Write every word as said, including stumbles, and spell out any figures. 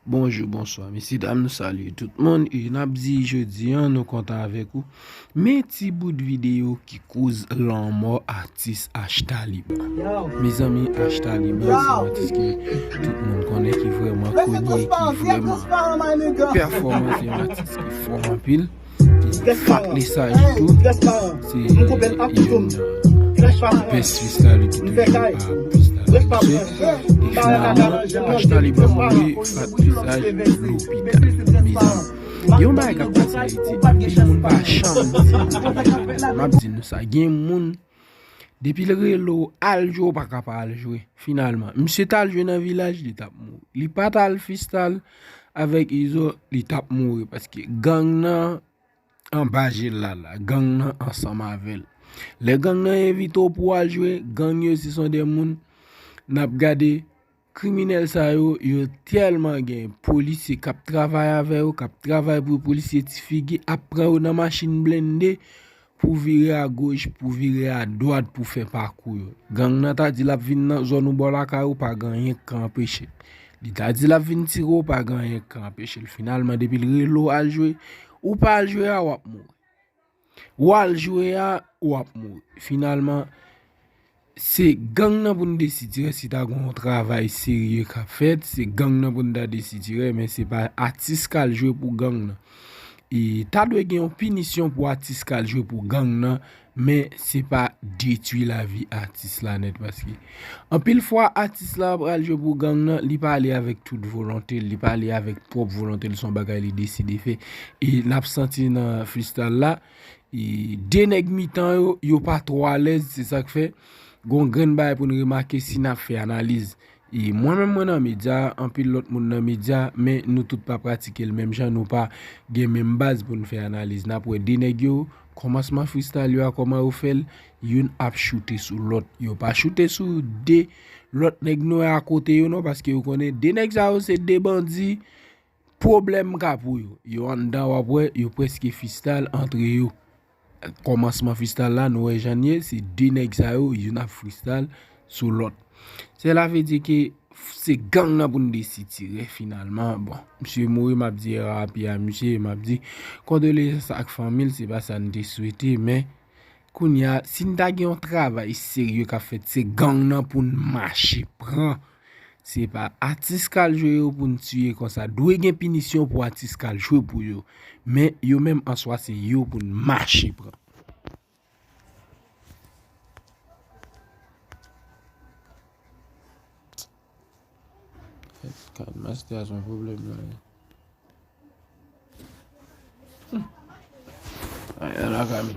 Bonjou, bonswa, mesye dam, nou salye tout moun. E n ap di jodi a, nou kontan avèk ou. Men ti bout videyo ki koz lanmò atis H Taliban. Mezanmi, H Taliban se yon atis ke tout moun konnen ki vrèman koni, ki vrèman pèfòman, se yon atis ki fò anpil. Fat Lesaj tou, se youn nan best freestyle ki toujou ap freestyle. E finalman, H Taliban mouri, Fat Lesaj lopital. Mezanmi, yon bagay k ap pase Ayiti, anpil moun pa janm di. M ap di nou sa, gen moun, depi l rele w al jwe, ou pa ka pa al jwe. Finalman, misye t al jwe nan Vilaj, li t ap mouri. Li pa t al freestyle avèk Izo, li t ap mouri, paske gang nan anba je l la la, gang nan ansanm avè l. Lè gang nan envite w pou w al jwe, gang yo se son de moun n ap gade. Kriminèl sa yo, yo tèlman gen polisye k ap travay avè yo, k ap travay pou yo, polisye ti figi ap pran yo nan machin blende pou vire agoch, pou vire adwat, pou fè pakou yo. Gang nan ta di l ap vin nan zòn ou bò lakay ou, pa gen anyen k ka anpeche l. Li ta di l ap vin tire w, pa gen anyen k ka anpeche l. Finalman, depi l rele w al jwe, ou pa al jwe a, w ap mouri. W al jwe a, w ap mouri. Finalman, se gang nan pou n desitire si ta gen yon travay serye k ap fèt, se gang nan pou n ta desitire, men se pa atis k al jwe pou gang nan. E ta dwe gen yon pinisyon pou atis k al jwe pou gang nan, men se pa detwi lavi atis la nèt, paske anpil fwa atis la pral jwe pou gang nan, li pa ale avèk tout volonte l, li pa ale avèk pwòp volonte l, se yon bagay li deside fè. E n ap santi nan freestyle la, e de nèg mitan yo, yo pa twò alèz, se sa k fè gon grenn bagay pou n remake si n ap fè analiz. E mwen menm, mwen nan medya, anpil lòt moun nan medya, men nou tout pa pratike l menm jan, nou pa gen menm baz pou n fè analiz. N ap wè de nèg yo, kòmansman freestyle yo a, kòman yo fè l, youn ap choute sou lòt. Yo pa choute sou de lòt nèg nou wè akote yo non, paske yo konnen de nèg sa yo se de bandi, pwoblèm ka pou yo. Yo anndan, w ap wè, yo prèske freestyle antre yo. Kòmansman freestyle la, nou wè jan l ye, se de nèg sa yo, youn ap freestyle sou lòt. Sela vle di ke se gang nan pou n desitire finalman. Bon, misye mouri, m ap di R I P a misye, m ap di kondoleyans ak fanmi l, se pa sa n te swete, men kounye a, si n ta gen yon travay serye k ap fèt, se gang nan pou n mache pran. Se pa atis k al jwe yo pou n tiye konsa. Dwe gen pinisyon pou atis k al jwe pou yo. Men yo menm an swa, se yo pou n mache pran. Kay master a se yon pwoblèm nan ye. Ay, ala kami.